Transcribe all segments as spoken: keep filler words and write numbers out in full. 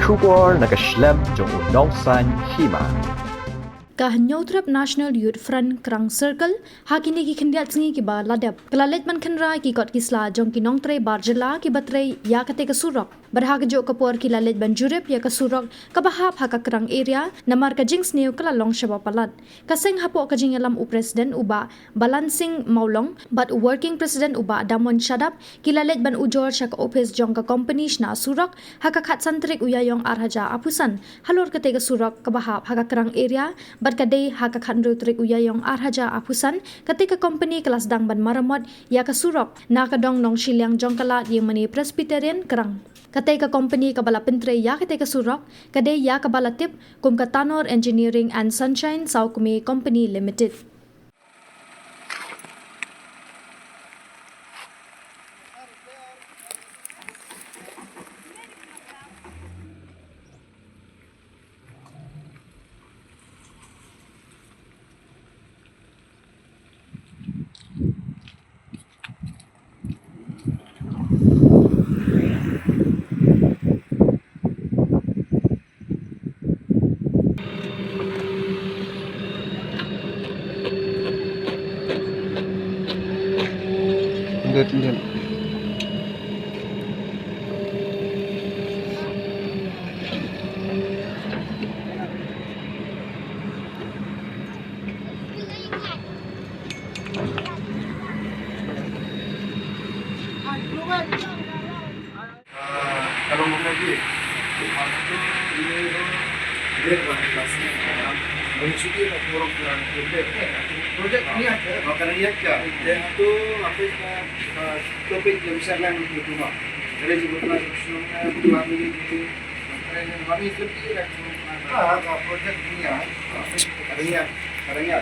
Khubor na ka shlem jong u nongsaiñ hima. Ka Hynñiewtrep National Youth Front Krang Circle, ha kine ki khyndiat sngi kiba la dep, ka la leit ban khynra ki kot ki sla jong ki nongtrei bar jylla kiba trei ïa kata ka surok. Bad ha kajuh ka por ki la leit ban jurip ïa ka surok kaba hap ha ka Krang area, namar ka jingsniew ka la long shibun palat. Ka seng hapoh ka jingïalam u President u Bah Balansing Mawlong bad u Working President u Bah Damon Shadap, ki la leit ban ujor sha ka ophis jong ka kompani shna surok ha ka khatsan tarik u Ïaiong ar hajar arphew san, halor kata ka surok kaba hap ha ka Krang area, bad ka dei ha ka khathynriew tarik u Ïaiong ar hajar arphew san, kata ka kompani ka la sdang ban maramot ïa ka surok na ka dong nongshiliang jong ka lad Yemeni Presbyterian Krang. Kata ka kompani kaba la pyntrei ïa kata ka surok ka dei ïa kaba la tip kum ka Tanor Engineering and Sunshine Sawkmie Company Limited. Ndet, ndet. Ah, kalau mau lagi, waktu ini, dia buat kelas ni, ah, mencuci nak kurang kurang, projek ni aja. Oh, karena iya aja. Dan itu apa ya, ah, topik yang bisa lang di rumah. Jadi sebetulnya, sebetulnya, keluar ini, gitu. Kami lebih lah, ah, projek ni, ah. Karena iya, karena iya,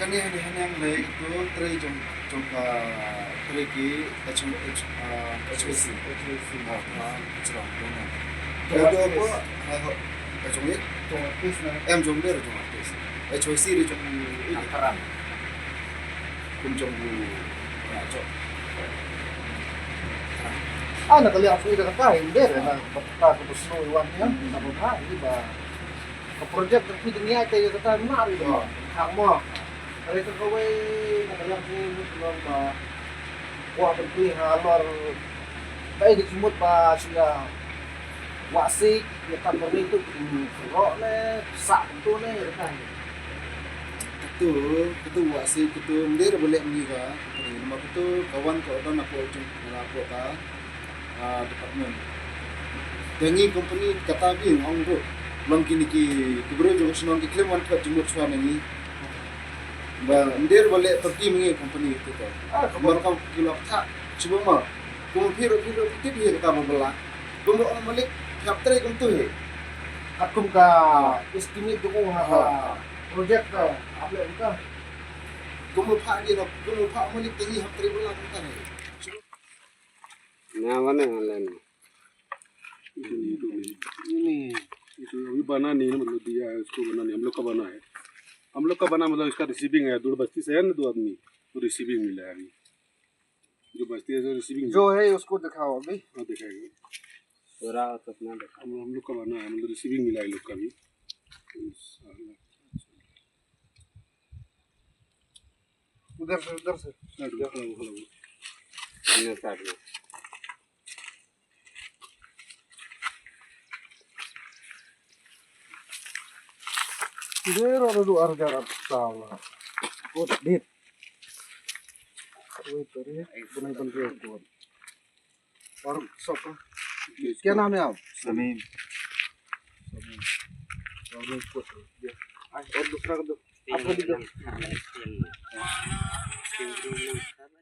Kane hangne hangne ito trei jong, jong ka trei ki H, H, ah, H Y C. H Y C. Ah, ah, H Y C. Jong artist. Em jong ler jong artist. H Y C ri jong i. Kum jong u, ah, jong. Ah, na ka liang sui da ka tai, ym dei na ka, ka, ka snow i wan ïa, na ka ba, i ba. Ka project ka phi dang ïa te ka tai mar i ba. Khang mo. Ka re ka kawei, na ka liang sui mut long ba. Kwah ban pynlong halor. Ba i ka jingmut ba shu ïa. Wah sik, ïa ka pyrni tu, roh ne, sah tu ne, ïa ka. Katu, katu wah sik, katu, ym dei ba leh ngi ka, katu, namar katu, ka wan ka order na pdeng jong, na pdeng ka, ah, department. Te ngi company kata bi ong ruh, long kine ki, ki briew jong ka shnong ki khlem wan khot jingmut shuwa na ngi. Ba, ym dei ba leh pyrthei ma ngi company katu ka. Ah, namar ka ki la pynthah, shu ba ma, kum phi ruh, phi ruh, phi tip ïa kata ba bylla. Kum ba ong malik, hap trei kum tu hi. Kat kum ka estimate jong u ha ka project ka, ap leh ka. Kum ba phah ïa, kum ba phah malik te ngi hap trei bylla kum ta hi. Na wane alen. ये नहीं, ये तो अभी बना नहीं है ना, मतलब दिया है उसको बनाने, हम लोग का बना है। हम लोग का बना मतलब इसका रिसीविंग है, दूर बस्ती से है ना दो आदमी, तो रिसीविंग मिला है अभी। जो बस्ती है, जो रिसीविंग जो है, उसको दिखाओ अभी। हाँ, दिखाएंगे। पूरा सपना दिखा। हम, हम लोग का बना है, मतलब रिसीविंग मिला है लोग का भी। उधर से, उधर से। साइड में खड़ा हो, खड़ा हो। ये साइड में। Dei ruh, ruh, ruh, arja rap sawa. Kot dit. Wei tari, bunai ban ke kot. Baru soka. Kya naam hai aap? Sameem. Sameem. Sameem kot. Ye. Aaj aur dusra ko do. Aap ko bhi do.